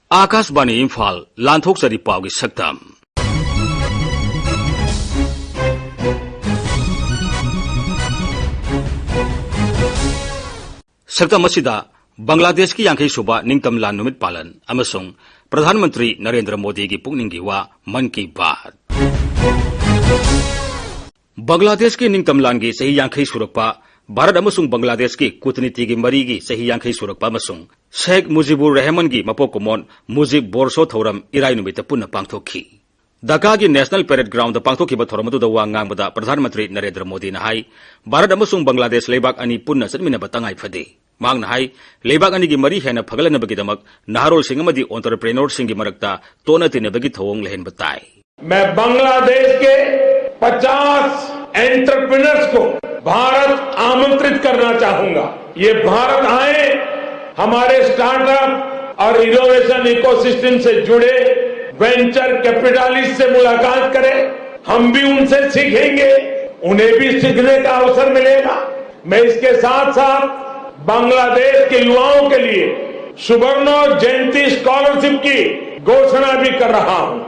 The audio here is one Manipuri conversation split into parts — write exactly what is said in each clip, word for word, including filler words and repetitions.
ꯑꯥꯀꯥꯁꯕꯥꯅꯤ ꯏꯝꯐꯥꯜ, ꯂꯥꯟꯊꯣꯛꯆꯔꯤ ꯄꯥꯎꯒꯤ ꯁꯛꯇꯝ꯫ ꯁꯛꯇꯝ ꯑꯁꯤꯗ ꯕꯪꯒ꯭ꯂꯥꯗꯦꯁꯀꯤ ꯌꯥꯡꯈꯩ ꯁꯨꯕ ꯅꯤꯡꯇꯝ ꯂꯥꯟ ꯅꯨꯃꯤꯠ ꯄꯥꯂꯟ ꯑꯃꯁꯨꯡ ꯄ꯭ꯔꯙꯥꯟ ꯃꯟꯇ꯭ꯔꯤ ꯅꯔꯦꯟꯗ꯭ꯔ ꯃꯣꯗꯤꯒꯤ ꯄꯨꯛꯅꯤꯡꯒꯤ ꯋꯥ, ꯃꯟ ꯀꯤ ꯕꯥꯠ꯫ ꯕꯪꯒ꯭ꯂꯥꯗꯦꯁꯀꯤ ꯅꯤꯡꯇꯝ ꯂꯥꯟꯒꯤ ꯆꯍꯤ ꯌꯥꯡꯈꯩ ꯁꯨꯔꯛꯄ, ꯚꯥꯔꯠ ꯑꯃꯁꯨꯡ ꯕꯪꯒ꯭ꯂꯥꯗꯦꯁꯀꯤ ꯀꯨꯠꯅꯤꯇꯤꯒꯤ ꯃꯔꯤꯒꯤ ꯆꯍꯤ ꯌꯥꯡꯈꯩ ꯁꯨꯔꯛꯄ ꯑꯃꯁꯨꯡ ꯁꯦꯈ ꯃꯨꯖꯤꯕꯨꯔ ꯔꯦꯍꯃꯟꯒꯤ ꯃꯄꯣꯛ ꯀꯨꯝꯑꯣꯟ ꯃꯨꯖꯤꯕ ꯕꯣꯔꯁꯣ ꯊꯧꯔꯝ ꯏꯔꯥꯏ ꯅꯨꯃꯤꯠꯇ ꯄꯨꯟꯅ ꯄꯥꯡꯊꯣꯛꯈꯤ꯫ ꯙꯥꯀꯥꯒꯤ ꯅꯦꯁꯅꯦꯜ ꯄꯦꯔꯦꯗ ꯒ꯭ꯔꯥꯎꯟꯗ ꯄꯥꯡꯊꯣꯛꯈꯤꯕ ꯊꯧꯔꯝ ꯑꯗꯨꯗ ꯋꯥ ꯉꯥꯡꯕꯗ ꯄ꯭ꯔꯙꯥꯟ ꯃꯟꯇ꯭ꯔꯤ ꯅꯔꯦꯟꯗ꯭ꯔ ꯃꯣꯗꯤꯅ ꯍꯥꯏ, ꯚꯥꯔꯠ ꯑꯃꯁꯨꯡ ꯕꯪꯒ꯭ꯂꯥꯗꯦꯁ ꯂꯩꯕꯥꯛ ꯑꯅꯤ ꯄꯨꯟꯅ ꯆꯠꯃꯤꯟꯅꯕ ꯇꯉꯥꯏ ꯐꯗꯦ꯫ ꯃꯍꯥꯛꯅ ꯍꯥꯏ, ꯂꯩꯕꯥꯛ ꯑꯅꯤꯒꯤ ꯃꯔꯤ ꯍꯦꯟꯅ ꯐꯒꯠꯍꯟꯅꯕꯒꯤꯗꯃꯛ ꯅꯍꯥꯔꯣꯜꯁꯤꯡ ꯑꯃꯗꯤ ꯑꯣꯟꯇꯔꯄ꯭ꯔꯦꯅꯣꯔꯁꯤꯡꯒꯤ ꯃꯔꯛꯇ ꯇꯣꯠꯅ ꯇꯤꯟꯅꯕꯒꯤ ꯊꯧꯑꯣꯡ ꯂꯩꯍꯟꯕ ꯇꯥꯏ꯫ मैं बांग्लादेश के पचास एंटरप्रेन्योर्स को भारत आमंत्रित करना चाहूंगा। ये भारत आए, हमारे स्टार्टअप और इनोवेशन इकोसिस्टम से जुड़े वेंचर कैपिटलिस्ट से मुलाकात करें, हम भी उनसे सीखेंगे, उन्हें भी सीखने का अवसर मिलेगा। मैं इसके साथ साथ बांग्लादेश के युवाओं के लिए सुवर्णो जयंती स्कॉलरशिप की घोषणा भी कर रहा हूं।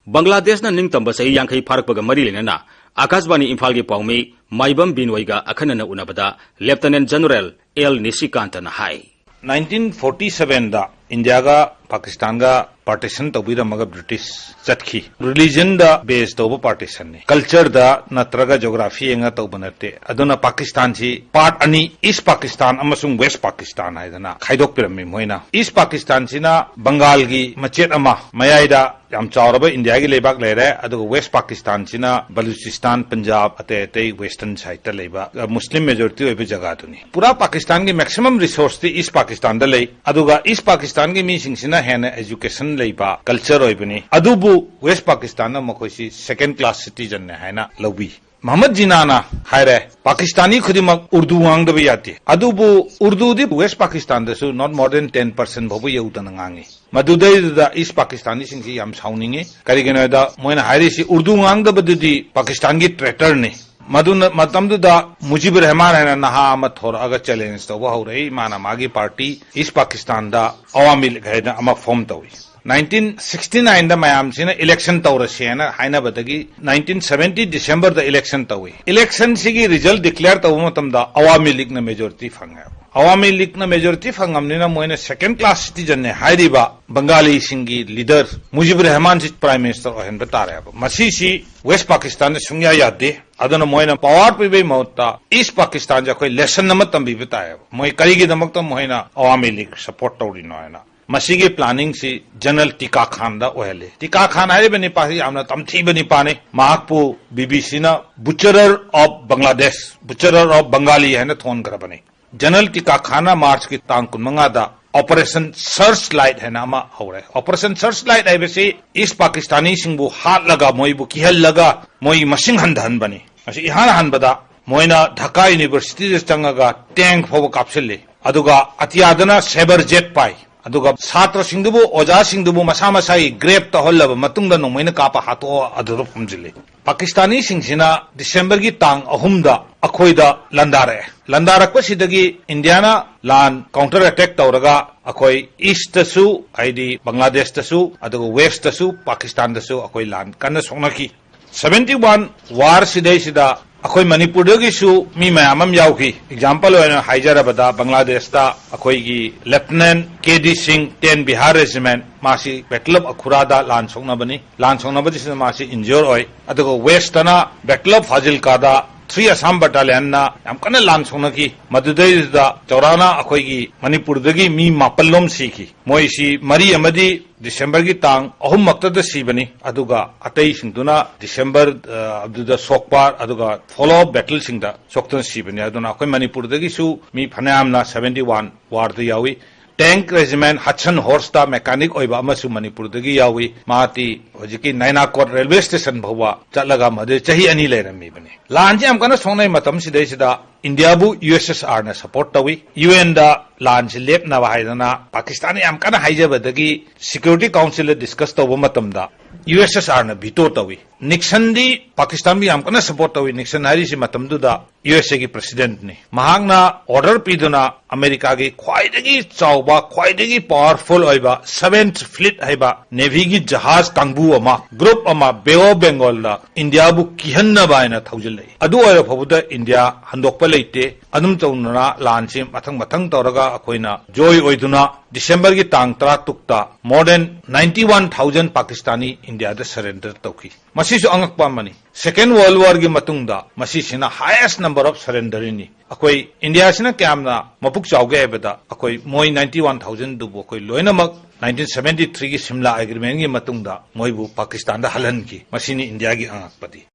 ꯕꯪꯒ꯭ꯂꯥꯗꯦꯁꯅ ꯅꯤꯡꯇꯝꯕ ꯆꯍꯤ ꯌꯥꯡꯈꯩ ꯐꯥꯔꯛꯄꯒ ꯃꯔꯤ ꯂꯩꯅꯅ ꯑꯥꯀꯥꯁꯕꯥꯅꯤ ꯏꯝꯐꯥꯜꯒꯤ ꯄꯥꯎꯃꯤ ꯃꯥꯏꯕꯝ ꯕꯤꯅꯣꯏꯒ ꯑꯈꯟꯅꯅ ꯎꯅꯕꯗ ꯂꯦꯐꯇꯅꯦꯟ ꯖꯦꯅꯔꯦꯜ ꯑꯦꯜ ꯅꯤꯁꯤꯀꯥꯟꯇꯅ ꯍꯥꯏ꯫ ꯅꯥꯏꯟꯇꯤꯟ ꯐꯣꯔꯇꯤ ꯁꯚꯦꯟꯗ ꯏꯟꯗꯤꯌꯥꯒ ꯄꯥꯀꯤꯁꯇꯥꯟꯒ ꯄꯥꯔꯇꯤꯁꯟ ꯇꯧꯕꯤꯔꯝꯃꯒ ꯕ꯭ꯔꯤꯇꯤꯁ ꯆꯠꯈꯤ꯫ ꯔꯤꯂꯤꯖꯟꯗ ꯕꯦꯁ ꯇꯧꯕ ꯄꯥꯔꯇꯤꯁꯟꯅꯤ, ꯀꯜꯆꯔꯗ ꯅꯠꯇ꯭ꯔꯒ ꯖꯣꯒ꯭ꯔꯥꯐꯤ ꯌꯦꯡꯉ ꯇꯧꯕ ꯅꯠꯇꯦ꯫ ꯑꯗꯨꯅ ꯄꯥꯀꯤꯁꯇꯥꯟꯁꯤ ꯄꯥꯔꯠ ꯑꯅꯤ, ꯏꯁ ꯄꯥꯀꯤꯁꯇꯥꯟ ꯑꯃꯁꯨꯡ ꯋꯦꯁ ꯄꯥꯀꯤꯁꯇꯥꯟ ꯍꯥꯏꯗꯅ ꯈꯥꯏꯗꯣꯛꯄꯤꯔꯝꯃꯤ ꯃꯣꯏꯅ꯫ ꯏꯁ ꯄꯥꯀꯤꯁꯇꯥꯟꯁꯤꯅ ꯕꯪꯒꯥꯜꯒꯤ ꯃꯆꯦꯠ ꯑꯃ, ꯃꯌꯥꯏꯗ ꯌꯥꯝ ꯆꯥꯎꯔꯕ ꯏꯟꯗꯤꯌꯥꯒꯤ ꯂꯩꯕꯥꯛ ꯂꯩꯔꯦ, ꯑꯗꯨꯒ ꯋꯦꯁ ꯄꯥꯀꯤꯁꯇꯥꯟꯁꯤꯅ ꯕꯂꯨꯆꯤꯁꯇꯥꯟ, ꯄꯟꯖꯥꯕ, ꯑꯇꯩ ꯑꯇꯩ ꯋꯦꯁꯇꯔꯟ ꯁꯥꯏꯗꯇ ꯂꯩꯕ, ꯑ, ꯃꯨꯁꯂꯤꯝ ꯃꯦꯖꯣꯔꯤꯇꯤ ꯑꯣꯏꯕ ꯖꯒꯥꯗꯨꯅꯤ꯫ ꯄꯨꯔꯥ ꯄꯥꯀꯤꯁꯇꯥꯟꯒꯤ ꯃꯦꯛꯁꯤꯃꯝ ꯔꯤꯁꯣꯔꯁꯇꯤ ꯏꯁ ꯄꯥꯀꯤꯁꯇꯥꯟꯗ ꯂꯩ, ꯑꯗꯨꯒ ꯏꯁ ꯄꯥꯀꯤꯁꯇꯥꯟꯒꯤ ꯃꯤꯁꯤꯡꯁꯤꯅ ꯍꯦꯟꯅ ꯑꯦꯖꯨꯀꯦꯁꯟ ꯂꯩꯕ ꯀꯜꯆꯔ ꯑꯣꯏꯕꯅꯤ, ꯑꯗꯨꯕꯨ ꯋꯦꯁ ꯄꯥꯀꯤꯁꯇꯥꯟꯅ ꯃꯈꯣꯏꯁꯤ ꯁꯦꯀꯦꯟ ꯀ꯭ꯂꯥꯁ ꯁꯤꯇꯤꯖꯟꯅꯦ ꯍꯥꯏꯅ ꯂꯧꯕꯤ꯫ ꯃꯍꯃꯗ ꯖꯤꯅꯥꯅ ꯍꯥꯏꯔꯦ, ꯄꯥꯀꯤꯁꯇꯥꯅꯤ ꯈꯨꯗꯤꯡꯃꯛ ꯎꯔꯗꯨ ꯉꯥꯡꯗꯕ ꯌꯥꯗꯦ, ꯑꯗꯨꯕꯨ ꯎꯔꯗꯨꯗꯤ west ꯄꯥꯀꯤꯁꯇꯥꯟꯗꯁꯨ not more than ten percent ꯐꯥꯎꯕ ꯌꯧꯗꯅ ꯉꯥꯡꯉꯤ꯫ ꯃꯗꯨꯗꯩꯗꯨꯗ ꯏꯁ ꯄꯥꯀꯤꯁꯇꯥꯅꯤꯁꯤꯡꯁꯤ ꯌꯥꯝ ꯁꯥꯎꯅꯤꯡꯉꯤ꯫ ꯀꯔꯤꯒꯤꯅꯣ ꯍꯥꯏꯗ ꯃꯣꯏꯅ ꯍꯥꯏꯔꯤꯁꯤ ꯎꯔꯗꯨ ꯉꯥꯡꯗꯕꯗꯨꯗꯤ ꯄꯥꯀꯤꯁꯇꯥꯟꯒꯤ ꯇ꯭ꯔꯦꯇꯔꯅꯤ꯫ ꯃꯗꯨꯅ ꯃꯇꯝꯗꯨꯗ ꯃꯨꯖꯤꯕꯨꯔ ꯔꯍꯃꯥꯟ ꯍꯥꯏꯅ ꯅꯍꯥ ꯑꯃ ꯊꯣꯔꯛꯑꯒ ꯆꯦꯂꯦꯟꯖ ꯇꯧꯕ ꯍꯧꯔꯛꯏ꯫ ꯃꯥꯅ ꯃꯥꯒꯤ ꯄꯥꯔꯇꯤ ꯏꯁ ꯄꯥꯀꯤꯁꯇꯥꯟꯗ ꯑꯋꯥꯃꯤ ꯂꯤꯒ ꯍꯥꯏꯅ ꯑꯃ ꯐꯣꯔꯝ ꯇꯧꯏ꯫ ꯅꯥꯏꯟꯇꯤꯟ ꯁꯤꯛꯁꯇꯤ ꯅꯥꯏꯟꯗ ꯃꯌꯥꯝꯁꯤꯅ ꯏꯂꯦꯛꯁꯟ ꯇꯧꯔꯁꯦꯅ ꯍꯥꯏꯅꯕꯗꯒꯤ ꯅꯥꯏꯟꯇꯤꯟ ꯁꯚꯦꯟꯇꯤ ꯗꯤꯁꯦꯝꯕꯔꯗ ꯏꯂꯦꯛꯁꯟ ꯇꯧꯏ꯫ ꯏꯂꯦꯛꯁꯟꯁꯤꯒꯤ ꯔꯤꯖꯜ ꯗꯤꯀ꯭ꯂꯦꯌꯔ ꯇꯧꯕ ꯃꯇꯝꯗ ꯑꯋꯥꯃꯤ ꯂꯤꯒꯅ ꯃꯦꯖꯣꯔꯤꯇꯤ ꯐꯪꯉꯦ꯫ ꯑꯋꯥꯃꯤ ꯂꯤꯒꯅ ꯃꯦꯖꯣꯔꯤꯇꯤ ꯐꯪꯉꯕꯅꯤꯅ ꯃꯣꯏꯅ ꯁꯦꯀꯦꯟ ꯀ꯭ꯂꯥꯁ ꯁꯤꯇꯤꯖꯟꯅꯦ ꯍꯥꯏꯔꯤꯕ ꯕꯪꯒꯥꯂꯤꯁꯤꯡꯒꯤ ꯂꯤꯗꯔ ꯃꯨꯖꯤꯕꯨꯔ ꯔꯍꯃꯥꯟꯁꯤ ꯄ꯭ꯔꯥꯏꯝ ꯃꯤꯅꯤꯁꯇꯔ ꯑꯣꯏꯍꯟꯕ ꯇꯥꯔꯦꯕ꯫ ꯃꯁꯤꯁꯤ ꯋꯦꯁ ꯄꯥꯀꯤꯁꯇꯥꯟꯗ ꯁꯨꯡꯌꯥ ꯌꯥꯗꯦ꯫ ꯑꯗꯨꯅ ꯃꯣꯏꯅ ꯄꯥꯋꯔ ꯄꯤꯕꯩ ꯃꯍꯨꯠꯇ ꯏꯁ ꯄꯥꯀꯤꯁꯇꯥꯟꯁꯦ ꯑꯩꯈꯣꯏ ꯂꯦꯁꯟ ꯑꯃ ꯇꯝꯕꯤꯕ ꯇꯥꯏꯌꯦꯕ꯫ ꯃꯣꯏ ꯀꯔꯤꯒꯤꯗꯃꯛꯇ ꯃꯣꯏꯅ ꯑꯋꯥꯃꯤ ꯂꯤꯒ ꯁꯄꯣꯔꯠ ꯇꯧꯔꯤꯅꯣ ꯍꯥꯏꯅ꯫ ꯃꯁꯤꯒꯤ ꯄ꯭ꯂꯥꯅꯤꯡꯁꯤ ꯖꯅꯔꯦꯜ ꯇꯤꯀꯥ ꯈꯥꯟꯗ ꯑꯣꯏꯍꯜꯂꯤ꯫ ꯇꯤꯀꯥ ꯈꯥꯟ ꯍꯥꯏꯔꯤꯕ ꯅꯤꯄꯥꯁꯤ ꯌꯥꯝꯅ ꯇꯝꯊꯤꯕ ꯅꯤꯄꯥꯅꯤ꯫ ꯃꯍꯥꯛꯄꯨ ꯕꯤ ꯕꯤ ꯁꯤꯅ ꯕꯨꯆꯔꯔ ꯑꯣꯐ ꯕꯪꯒ꯭ꯂꯥꯗꯦꯁ, ꯕꯨꯆꯔꯔ ꯑꯣꯐ ꯕꯪꯒꯥꯂꯤ ꯍꯥꯏꯅ ꯊꯣꯟꯈ꯭ꯔꯕꯅꯤ꯫ ꯖꯅꯔꯦꯜ ꯇꯤꯀꯥ ꯈꯥꯟꯅ ꯃꯥꯔꯆꯀꯤ ꯇꯥꯡ ꯀꯨꯟꯃꯉꯥꯗ ꯑꯣꯄꯔꯦꯁꯟ ꯁꯔꯆ ꯂꯥꯏꯠ ꯍꯥꯏꯅ ꯑꯃ ꯍꯧꯔꯦ꯫ ꯑꯣꯄꯔꯦꯁꯟ ꯁꯔꯆ ꯂꯥꯏꯠ ꯍꯥꯏꯕꯁꯤ ꯏꯁ ꯄꯥꯀꯤꯁꯇꯥꯅꯤꯁꯤꯡꯕꯨ ꯍꯥꯠꯂꯒ, ꯃꯣꯏꯕꯨ ꯀꯤꯍꯜꯂꯒ, ꯃꯣꯏꯒꯤ ꯃꯁꯤꯡ ꯍꯟꯊꯍꯟꯕꯅꯤ꯫ ꯃꯁꯤ ꯏꯍꯥꯟ ꯍꯥꯟꯕꯗ ꯃꯣꯏꯅ ꯙꯥꯀꯥ ꯌꯨꯅꯤꯚꯔꯁꯤꯇꯤꯗ ꯆꯪꯉꯒ ꯇꯦꯡ ꯐꯥꯎꯕ ꯀꯥꯞꯁꯤꯜꯂꯤ꯫ ꯑꯗꯨꯒ ꯑꯇꯤꯌꯥꯗꯅ ꯁꯥꯏꯕꯔ ꯖꯦꯠ ꯄꯥꯏ꯫ ꯑꯗꯨꯒ ꯁꯥꯇ꯭ꯔꯁꯤꯡꯗꯨꯕꯨ, ꯑꯣꯖꯥꯁꯤꯡꯗꯨꯕꯨ ꯃꯁꯥ ꯃꯁꯥꯒꯤ ꯒ꯭ꯔꯦꯞ ꯇꯧꯍꯜꯂꯕ ꯃꯇꯨꯡꯗ ꯅꯣꯡꯃꯩꯅ ꯀꯥꯞꯄ ꯍꯥꯠꯇꯣꯛꯑ ꯑꯗꯨꯗ ꯐꯨꯝꯖꯤꯜꯂꯤ꯫ ꯄꯥꯀꯤꯁꯇꯥꯅꯤꯁꯤꯡꯁꯤꯅ ꯗꯤꯁꯦꯝꯕꯔꯒꯤ ꯇꯥꯡ ꯑꯍꯨꯝꯗ ꯑꯩꯈꯣꯏꯗ ꯂꯥꯟꯗꯥꯔꯛꯑꯦ꯫ ꯂꯥꯟꯗꯥꯔꯛꯄꯁꯤꯗꯒꯤ ꯏꯟꯗꯤꯌꯥꯅ ꯂꯥꯟ ꯀꯥꯎꯟꯇꯔ ꯑꯦꯇꯦꯛ ꯇꯧꯔꯒ ꯑꯩꯈꯣꯏ ꯏꯁꯇꯁꯨ, ꯍꯥꯏꯗꯤ ꯕꯪꯒ꯭ꯂꯥꯗꯦꯁꯇꯁꯨ, ꯑꯗꯨꯒ ꯋꯦꯁꯇꯁꯨ, ꯄꯥꯀꯤꯁꯇꯥꯟꯗꯁꯨ ꯑꯩꯈꯣꯏ ꯂꯥꯟ ꯀꯟꯅ ꯁꯣꯛꯅꯈꯤ꯫ ꯁꯚꯦꯟꯇꯤ ꯋꯥꯟ ꯋꯥꯔ ꯁꯤꯗꯩꯁꯤꯗ ꯑꯩꯈꯣꯏ ꯃꯅꯤꯄꯨꯔꯗꯒꯤꯁꯨ ꯃꯤ ꯃꯌꯥꯝ ꯑꯃ ꯌꯥꯎꯈꯤ꯫ ꯑꯦꯛꯖꯥꯝꯄꯜ ꯑꯣꯏꯅ ꯍꯥꯏꯖꯔꯕꯗ, ꯕꯪꯒ꯭ꯂꯥꯗꯦꯁꯇ ꯑꯩꯈꯣꯏꯒꯤ ꯂꯦꯐꯇꯤꯅꯦꯟ ꯀꯦ ꯗꯤ ꯁꯤꯡ, ꯇꯦꯟ ꯕꯤꯍꯥꯔ ꯔꯦꯖꯤꯃꯦꯟ, ꯃꯥꯁꯤ ꯕꯦꯇꯜ ꯑꯣꯐ ꯑꯈꯨꯔꯥꯗ ꯂꯥꯟ ꯁꯣꯛꯅꯕꯅꯤ꯫ ꯂꯥꯟ ꯁꯣꯛꯅꯕꯁꯤꯗ ꯃꯥꯁꯤ ꯏꯟꯖꯣꯔ ꯑꯣꯏ꯫ ꯑꯗꯨꯒ ꯋꯦꯁꯇꯅ ꯕꯦꯇꯜ ꯑꯣꯐ ꯐꯥꯖꯤꯜꯀꯥꯗ ꯊ꯭ꯔꯤ ꯑꯁꯥꯝ ꯕꯠꯇꯥꯂꯤꯌꯟꯅ ꯌꯥꯝ ꯀꯟꯅ ꯂꯥꯟ ꯁꯣꯛꯅꯈꯤ꯫ ꯃꯗꯨꯗꯩꯗꯨꯗ ꯆꯧꯔꯥꯅ ꯑꯩꯈꯣꯏꯒꯤ ꯃꯅꯤꯄꯨꯔꯗꯒꯤ ꯃꯤ ꯃꯥꯄꯜ ꯂꯣꯝ ꯁꯤꯈꯤ꯫ ꯃꯣꯏꯁꯤ ꯃꯔꯤ ꯑꯃꯗꯤ ꯗꯤꯁꯦꯝꯕꯔꯒꯤ ꯇꯥꯡ ꯑꯍꯨꯝ ꯃꯛꯇꯗ ꯁꯤꯕꯅꯤ, ꯑꯗꯨꯒ ꯑꯇꯩꯁꯤꯡꯗꯨꯅ ꯗꯤꯁꯦꯝꯕꯔ, ꯑ, ꯑꯗꯨꯗ ꯁꯣꯛꯄ, ꯑꯗꯨꯒ ꯐꯣꯂꯣ ꯑꯞ ꯕꯦꯇꯜꯁꯤꯡꯗ ꯁꯣꯛꯇꯨꯅ ꯁꯤꯕꯅꯤ꯫ ꯑꯗꯨꯅ ꯑꯩꯈꯣꯏ ꯃꯅꯤꯄꯨꯔꯗꯒꯤꯁꯨ ꯃꯤ ꯐꯅꯌꯥꯝꯅ ꯁꯚꯦꯟꯇꯤ ꯋꯥꯟ ꯋꯥꯔꯗ ꯌꯥꯎꯏ꯫ ꯇꯦꯡꯛ ꯔꯦꯖꯤꯃꯦꯟ ꯍꯠꯁꯟ ꯍꯣꯔꯁꯇ ꯃꯦꯀꯥꯅꯤꯛ ꯑꯣꯏꯕ ꯑꯃꯁꯨ ꯃꯅꯤꯄꯨꯔꯗꯒꯤ ꯌꯥꯎꯏ꯫ ꯃꯍꯥꯛꯇꯤ ꯍꯧꯖꯤꯛꯀꯤ ꯅꯥꯏꯅꯥꯀꯣꯠ ꯔꯦꯜꯋꯦ ꯁ꯭ꯇꯦꯁꯟ ꯐꯥꯎꯕ ꯆꯠꯂꯒ ꯃꯗꯨꯗ ꯆꯍꯤ ꯑꯅꯤ ꯂꯩꯔꯝꯃꯤꯕꯅꯤ꯫ ꯂꯥꯟꯁꯤ ꯌꯥꯝ ꯀꯟꯅ ꯁꯣꯛꯅꯩ ꯃꯇꯝꯁꯤꯗꯩꯁꯤꯗ ꯏꯟꯗꯤꯌꯥꯕꯨ ꯌꯨ ꯑꯦꯁ ꯑꯦꯁ ꯑꯥꯔꯅ ꯁꯄꯣꯔꯠ ꯇꯧꯏ꯫ ꯌꯨ ꯑꯦꯟꯗ ꯂꯥꯟꯁꯤ ꯂꯦꯞꯅꯕ ꯍꯥꯏꯗꯅ ꯄꯥꯀꯤꯁꯇꯥꯟꯅ ꯌꯥꯝ ꯀꯟꯅ ꯍꯥꯏꯖꯕꯗꯒꯤ ꯁꯦꯀ꯭ꯌꯨꯔꯤꯇꯤ ꯀꯥꯎꯟꯁꯤꯜꯗ ꯗꯤꯁꯀꯁ ꯇꯧꯕ ꯃꯇꯝꯗ ꯌꯨ ꯑꯦꯁ ꯑꯦꯁ ꯑꯥꯔꯅ ꯚꯤꯇꯣ ꯇꯧꯏ꯫ ꯅꯤꯛꯁꯟꯗꯤ ꯄꯥꯀꯤꯁꯇꯥꯟꯕꯨ ꯌꯥꯝ ꯀꯟꯅ ꯁꯄꯣꯔꯠ ꯇꯧꯏ꯫ ꯅꯤꯛꯁꯟ ꯍꯥꯏꯔꯤꯁꯤ ꯃꯇꯝꯗꯨꯗ ꯌꯨ ꯑꯦꯁ ꯑꯦꯒꯤ ꯄ꯭ꯔꯁꯤꯗꯦꯟꯠꯅꯤ꯫ ꯃꯍꯥꯛꯅ ꯑꯣꯔꯗꯔ ꯄꯤꯗꯨꯅ ꯑꯃꯦꯔꯤꯀꯥꯒꯤ ꯈ꯭ꯋꯥꯏꯗꯒꯤ ꯆꯥꯎꯕ, ꯈ꯭ꯋꯥꯏꯗꯒꯤ ꯄꯥꯋꯔꯐꯨꯜ ꯑꯣꯏꯕ ꯁꯚꯦꯟꯊ ꯐ꯭ꯂꯤꯠ ꯍꯥꯏꯕ ꯅꯦꯚꯤꯒꯤ ꯖꯍꯥꯖ ꯀꯥꯡꯕꯨ ꯑꯃ, ꯒ꯭ꯔꯨꯞ ꯑꯃ, ꯕꯦ ꯑꯣꯐ ꯕꯦꯡꯒꯣꯜꯗ ꯏꯟꯗꯤꯌꯥꯕꯨ ꯀꯤꯍꯟꯅꯕ ꯍꯥꯏꯅ ꯊꯧꯖꯤꯜꯂꯛꯏ꯫ ꯑꯗꯨ ꯑꯣꯏꯔ ꯐꯥꯎꯕꯗ ꯏꯟꯗꯤꯌꯥ ꯍꯟꯗꯣꯛꯄ ꯂꯩꯇꯦ꯫ ꯑꯗꯨꯝ ꯇꯧꯗꯅ ꯂꯥꯟꯁꯤ ꯃꯊꯪ ꯃꯊꯪ ꯇꯧꯔꯒ ꯑꯩꯈꯣꯏꯅ ꯖꯣꯏ ꯑꯣꯏꯗꯨꯅ ꯗꯤꯁꯦꯝꯕꯔꯒꯤ ꯇꯥꯡ ꯇꯔꯥ ꯇꯔꯨꯛꯇ more than ninety one thousand ꯄꯥꯀꯤꯁꯇꯥꯅꯤ ꯏꯟꯗꯤꯌꯥꯗ ꯁꯔꯦꯟꯗꯔ ꯇꯧꯈꯤ꯫ ꯃꯁꯤꯁꯨ ꯑꯉꯛꯄ ꯑꯃꯅꯤ꯫ ꯁꯦꯀꯦꯟ ꯋꯥꯔꯜꯗ ꯋꯥꯔꯒꯤ ꯃꯇꯨꯡꯗ ꯃꯁꯤꯁꯤꯅ ꯍꯥꯏꯌꯦꯁ ꯅꯝꯕꯔ ꯑꯣꯐ ꯁꯔꯦꯟꯗꯔꯅꯤ꯫ ꯑꯩꯈꯣꯏ ꯏꯟꯗꯤꯌꯥꯁꯤꯅ ꯀꯌꯥꯝꯅ ꯃꯄꯨꯛ ꯆꯥꯎꯒꯦ ꯍꯥꯏꯕꯗ, ꯑꯩꯈꯣꯏ ꯃꯣꯏ ꯅꯥꯏꯟꯇꯤ ꯋꯥꯟ ꯊꯥꯎꯖꯟꯗꯨꯕꯨ ꯑꯩꯈꯣꯏ ꯂꯣꯏꯅꯃꯛ ꯅꯥꯏꯟꯇꯤꯟ ꯁꯚꯦꯟꯇꯤ ꯊ꯭ꯔꯤꯒꯤ ꯁꯤꯝꯂꯥ ꯑꯦꯒ꯭ꯔꯤꯃꯦꯟꯒꯤ ꯃꯇꯨꯡꯗ ꯃꯣꯏꯕꯨ ꯄꯥꯀꯤꯁꯇꯥꯟꯗ ꯍꯜꯍꯟꯈꯤ꯫ ꯃꯁꯤꯅꯤ ꯏꯟꯗꯤꯌꯥꯒꯤ ꯑꯉꯛꯄꯗꯤ꯫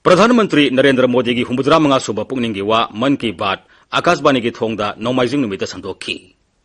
ꯄ꯭ꯔꯙꯥꯟ ꯃꯟꯇ꯭ꯔꯤ ꯅꯔꯦꯟꯗ꯭ꯔ ꯃꯣꯗꯤꯒꯤ ꯍꯨꯝꯐꯨꯇꯔꯥ ꯃꯉꯥ ꯁꯨꯕ ꯄꯨꯛꯅꯤꯡꯒꯤ ꯋꯥ ꯃꯟ ꯀꯤ ꯕꯥꯠ ꯑꯀꯥꯁꯕꯥꯅꯤꯒꯤ ꯊꯣꯡꯗ ꯅꯣꯡꯃꯥꯏꯖꯤꯡ ꯅꯨꯃꯤꯠꯇ ꯁꯟꯗꯣꯛꯈꯤ꯫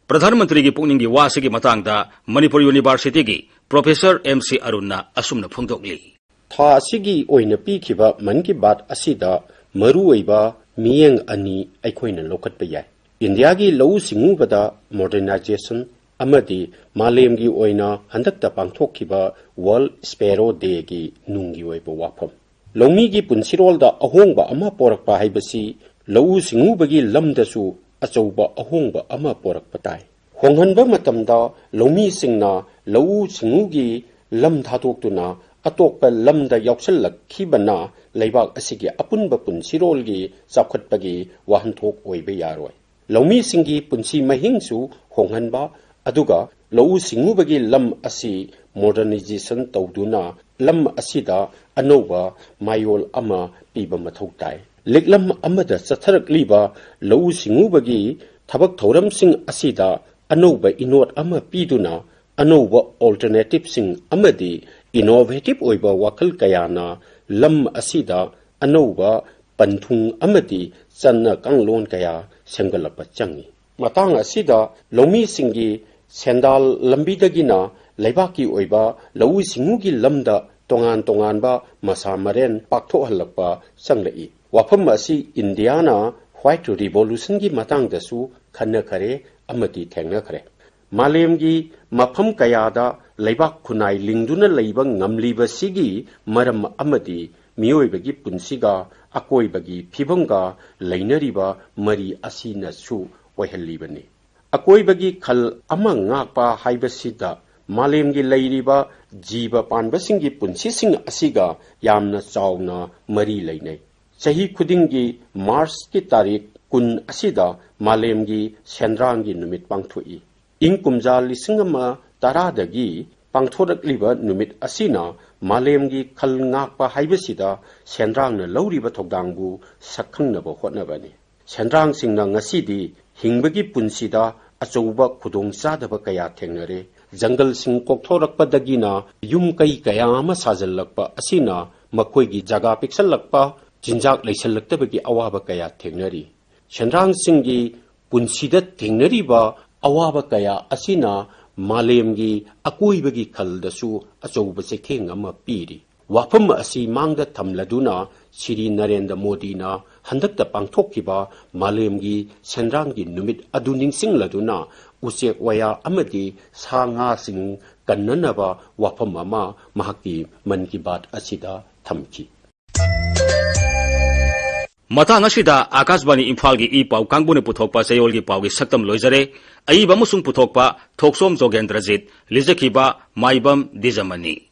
ꯄ꯭ꯔꯙꯥꯟ ꯃꯟꯇ꯭ꯔꯤꯒꯤ ꯄꯨꯛꯅꯤꯡꯒꯤ ꯋꯥ ꯑꯁꯤꯒꯤ ꯃꯇꯥꯡꯗ ꯃꯅꯤꯄꯨꯔ ꯌꯨꯅꯤꯚꯔꯁꯤꯇꯤꯒꯤ ꯄ꯭ꯔꯣꯐꯦꯁꯔ ꯑꯦꯝ ꯁꯤ ꯑꯔꯨꯟꯅ ꯑꯁꯨꯝꯅ ꯐꯣꯡꯗꯣꯛꯂꯤ꯫ ꯊꯥ ꯑꯁꯤꯒꯤ ꯑꯣꯏꯅ ꯄꯤꯈꯤꯕ ꯃꯟ ꯀꯤ ꯕꯥꯠ ꯑꯁꯤꯗ ꯃꯔꯨꯑꯣꯏꯕ ꯃꯤꯠꯌꯦꯡ ꯑꯅꯤ ꯑꯩꯈꯣꯏꯅ ꯂꯧꯈꯠꯄ ꯌꯥꯏ꯫ ꯏꯟꯗꯤꯌꯥꯒꯤ ꯂꯧꯎ ꯁꯤꯡꯎꯕꯗ ꯃꯣꯗꯔꯅꯥꯏꯖꯦꯁꯟ ꯑꯃꯗꯤ ꯃꯥꯂꯦꯝꯒꯤ ꯑꯣꯏꯅ ꯍꯟꯗꯛꯇ ꯄꯥꯡꯊꯣꯛꯈꯤꯕ ꯋꯥꯔꯜꯗ ꯁ꯭ꯄꯦꯔꯣ ꯗꯦꯒꯤ ꯅꯨꯡꯒꯤ ꯑꯣꯏꯕ ꯋꯥꯐꯝ꯫ ꯂꯧꯃꯤꯒꯤ ꯄꯨꯟꯁꯤꯔꯣꯜꯗ ꯑꯍꯣꯡꯕ ꯑꯃ ꯄꯣꯔꯛꯄ ꯍꯥꯏꯕꯁꯤ ꯂꯧꯎ ꯁꯤꯡꯎꯕꯒꯤ ꯂꯝꯗꯁꯨ ꯑꯆꯧꯕ ꯑꯍꯣꯡꯕ ꯑꯃ ꯄꯣꯔꯛꯄ ꯇꯥꯏ꯫ ꯍꯣꯡꯍꯟꯕ ꯃꯇꯝꯗ ꯂꯧꯃꯤꯁꯤꯡꯅ ꯂꯧꯎ ꯁꯤꯡꯎꯒꯤ ꯂꯝ ꯊꯥꯗꯣꯛꯇꯨꯅ ꯑꯇꯣꯞꯄ ꯂꯝꯗ ꯌꯥꯎꯁꯤꯜꯂꯛꯈꯤꯕꯅ ꯂꯩꯕꯥꯛ ꯑꯁꯤꯒꯤ ꯑꯄꯨꯟꯕ ꯄꯨꯟꯁꯤꯔꯣꯜꯒꯤ ꯆꯥꯎꯈꯠꯄꯒꯤ ꯋꯥꯍꯟꯊꯣꯛ ꯑꯣꯏꯕ ꯌꯥꯔꯣꯏ꯫ ꯂꯧꯃꯤꯁꯤꯡꯒꯤ ꯄꯨꯟꯁꯤ ꯃꯍꯤꯡꯁꯨ ꯍꯣꯡꯍꯟꯕ, ꯑꯗꯨꯒ ꯂꯧꯎ ꯁꯤꯡꯎꯕꯒꯤ ꯂꯝ ꯑꯁꯤ ꯃꯣꯗꯔꯅꯥꯏꯖꯦꯁꯟ ꯇꯧꯗꯨꯅ ꯂꯝ ꯑꯁꯤꯗ ꯑꯅꯧꯕ ꯃꯌꯣꯜ ꯑꯃ ꯄꯤꯕ ꯃꯊꯧ ꯇꯥꯏ꯫ ꯂꯤꯛꯂꯝ ꯑꯃꯗ ꯆꯠꯊꯔꯛꯂꯤꯕ ꯂꯧꯎ ꯁꯤꯡꯎꯕꯒꯤ ꯊꯕꯛ ꯊꯧꯔꯝꯁꯤꯡ ꯑꯁꯤꯗ ꯑꯅꯧꯕ ꯏꯅꯣꯠ ꯑꯃ ꯄꯤꯗꯨꯅ ꯑꯅꯧꯕ ꯑꯣꯜꯇꯔꯅꯦꯇꯤꯚꯁꯤꯡ ꯑꯃꯗꯤ ꯏꯅꯣꯚꯦꯇꯤꯚ ꯑꯣꯏꯕ ꯋꯥꯈꯜ ꯀꯌꯥꯅ ꯂꯝ ꯑꯁꯤꯗ ꯑꯅꯧꯕ ꯄꯟꯊꯨꯡ ꯑꯃꯗꯤ ꯆꯠꯅ ꯀꯥꯡꯂꯣꯟ ꯀꯌꯥ ꯁꯦꯝꯒꯠꯂꯛꯄ ꯆꯪꯏ꯫ ꯃꯇꯥꯡ ꯑꯁꯤꯗ ꯂꯧꯃꯤꯁꯤꯡꯒꯤ ꯁꯦꯟꯗꯥꯜ ꯂꯝꯕꯤꯗꯒꯤꯅ ꯂꯩꯕꯥꯛꯀꯤ ꯑꯣꯏꯕ ꯂꯧꯎ ꯁꯤꯡꯎꯒꯤ ꯂꯝꯗ ꯇꯣꯉꯥꯟ ꯇꯣꯉꯥꯟꯕ ꯃꯁꯥ ꯃꯔꯦꯟ ꯄꯥꯛꯊꯣꯛꯍꯜꯂꯛꯄ ꯆꯪꯂꯛꯏ꯫ ꯋꯥꯐꯝ ꯑꯁꯤ ꯏꯟꯗꯤꯌꯥꯅ White Revolutionꯒꯤ ꯃꯇꯥꯡꯗꯁꯨ ꯈꯟꯅꯈꯔꯦ ꯑꯃꯗꯤ ꯊꯦꯡꯅꯈ꯭ꯔꯦ꯫ ꯃꯥꯂꯦꯝꯒꯤ ꯃꯐꯝ ꯀꯌꯥꯗ ꯂꯩꯕꯥꯛ ꯈꯨꯟꯅꯥꯏ ꯂꯤꯡꯗꯨꯅ ꯂꯩꯕ ꯉꯝꯂꯤꯕꯁꯤꯒꯤ ꯃꯔꯝ ꯑꯃꯗꯤ ꯃꯤꯑꯣꯏꯕꯒꯤ ꯄꯨꯟꯁꯤꯒ ꯑꯀꯣꯏꯕꯒꯤ ꯐꯤꯕꯝꯒ ꯂꯩꯅꯔꯤꯕ ꯃꯔꯤ ꯑꯁꯤꯅꯁꯨ ꯑꯣꯏꯍꯜꯂꯤꯕꯅꯤ꯫ ꯑꯀꯣꯏꯕꯒꯤ ꯈꯜ ꯑꯃ ꯉꯥꯛꯄ ꯍꯥꯏꯕꯁꯤꯗ ꯃꯥꯂꯦꯝꯒꯤ ꯂꯩꯔꯤꯕ ꯖꯤꯕ ꯄꯥꯟꯕꯁꯤꯡꯒꯤ ꯄꯨꯟꯁꯤꯁꯤꯡ ꯑꯁꯤꯒ ꯌꯥꯝꯅ ꯆꯥꯎꯅ ꯃꯔꯤ ꯂꯩꯅꯩ꯫ ꯆꯍꯤ ꯈꯨꯗꯤꯡꯒꯤ ꯃꯥꯔꯆꯀꯤ ꯇꯥꯔꯤꯛ ꯀꯨꯟ ꯑꯁꯤꯗ ꯃꯥꯂꯦꯝꯒꯤ ꯁꯦꯟꯗ꯭ꯔꯥꯡꯒꯤ ꯅꯨꯃꯤꯠ ꯄꯥꯡꯊꯣꯛꯏ꯫ ꯏꯪ ꯀꯨꯝꯖꯥ ꯂꯤꯁꯤꯡ ꯑꯃ ꯇꯔꯥꯗꯒꯤ ꯄꯥꯡꯊꯣꯔꯛꯂꯤꯕ ꯅꯨꯃꯤꯠ ꯑꯁꯤꯅ ꯃꯥꯂꯦꯝꯒꯤ ꯈꯜ ꯉꯥꯛꯄ ꯍꯥꯏꯕꯁꯤꯗ ꯁꯦꯟꯗ꯭ꯔꯥꯡꯅ ꯂꯧꯔꯤꯕ ꯊꯧꯗꯥꯡꯕꯨ ꯁꯛꯈꯪꯅꯕ ꯍꯣꯠꯅꯕꯅꯤ꯫ ꯁꯦꯟꯗ꯭ꯔꯥꯡꯁꯤꯡꯅ ꯉꯁꯤꯗꯤ ꯍꯤꯡꯕꯒꯤ ꯄꯨꯟꯁꯤꯗ ꯑꯆꯧꯕ ꯈꯨꯗꯣꯡꯆꯥꯗꯕ ꯀꯌꯥ ꯊꯦꯡꯅꯔꯦ꯫ ꯖꯪꯒꯜꯁꯤꯡ ꯀꯣꯛꯊꯣꯔꯛꯄꯗꯒꯤꯅ ꯌꯨꯝ ꯀꯩ ꯀꯌꯥ ꯑꯃ ꯁꯥꯖꯤꯜꯂꯛꯄ ꯑꯁꯤꯅ ꯃꯈꯣꯏꯒꯤ ꯖꯒꯥ ꯄꯤꯛꯁꯜꯂꯛꯄ, ꯆꯤꯟꯖꯥꯛ ꯂꯩꯁꯜꯂꯛꯇꯕꯒꯤ ꯑꯋꯥꯕ ꯀꯌꯥ ꯊꯦꯡꯅꯔꯤ꯫ ꯁꯦꯟꯗ꯭ꯔꯥꯡꯁꯤꯡꯒꯤ ꯄꯨꯟꯁꯤꯗ ꯊꯦꯡꯅꯔꯤꯕ ꯑꯋꯥꯕ ꯀꯌꯥ ꯑꯁꯤꯅ ꯃꯥꯂꯦꯝꯒꯤ ꯑꯀꯣꯏꯕꯒꯤ ꯈꯜꯗꯁꯨ ꯑꯆꯧꯕ ꯆꯩꯊꯦꯡ ꯑꯃ ꯄꯤꯔꯤ꯫ ꯋꯥꯐꯝ ꯑꯁꯤ ꯃꯥꯡꯗ ꯊꯝꯂꯗꯨꯅ ꯁ꯭ꯔꯤ ꯅꯔꯦꯟꯗ꯭ꯔ ꯃꯣꯗꯤꯅ ꯍꯟꯗꯛꯇ ꯄꯥꯡꯊꯣꯛꯈꯤꯕ ꯃꯥꯂꯦꯝꯒꯤ ꯁꯦꯟꯗ꯭ꯔꯥꯡꯒꯤ ꯅꯨꯃꯤꯠ ꯑꯗꯨ ꯅꯤꯡꯁꯤꯡꯂꯗꯨꯅ ꯎꯆꯦꯛ ꯋꯥꯌꯥ ꯑꯃꯗꯤ ꯁꯥ ꯉꯥꯁꯤꯡ ꯀꯟꯅꯅꯕ ꯋꯥꯐꯝ ꯑꯃ ꯃꯍꯥꯛꯀꯤ ꯃꯟ ꯀꯤ ꯕꯥꯠ ꯑꯁꯤꯗ ꯊꯝꯈꯤ꯫ ꯃꯇꯥꯡ ꯑꯁꯤꯗ ꯑꯥꯀꯥꯁꯕꯥꯅꯤ ꯏꯝꯐꯥꯜꯒꯤ ꯏ ꯄꯥꯎ ꯀꯥꯡꯕꯨꯅ ꯄꯨꯊꯣꯛꯄ ꯆꯌꯣꯜꯒꯤ ꯄꯥꯎꯒꯤ ꯁꯛꯇꯝ ꯂꯣꯏꯖꯔꯦ꯫ ꯑꯏꯕ ꯑꯃꯁꯨꯡ ꯄꯨꯊꯣꯛꯄ ꯊꯣꯛꯆꯣꯝ ꯖꯣꯒꯦꯟꯗ꯭ꯔꯖꯤꯠ, ꯂꯤꯖꯈꯤꯕ ꯃꯥꯏꯕꯝ ꯗꯤꯖꯃꯅꯤ꯫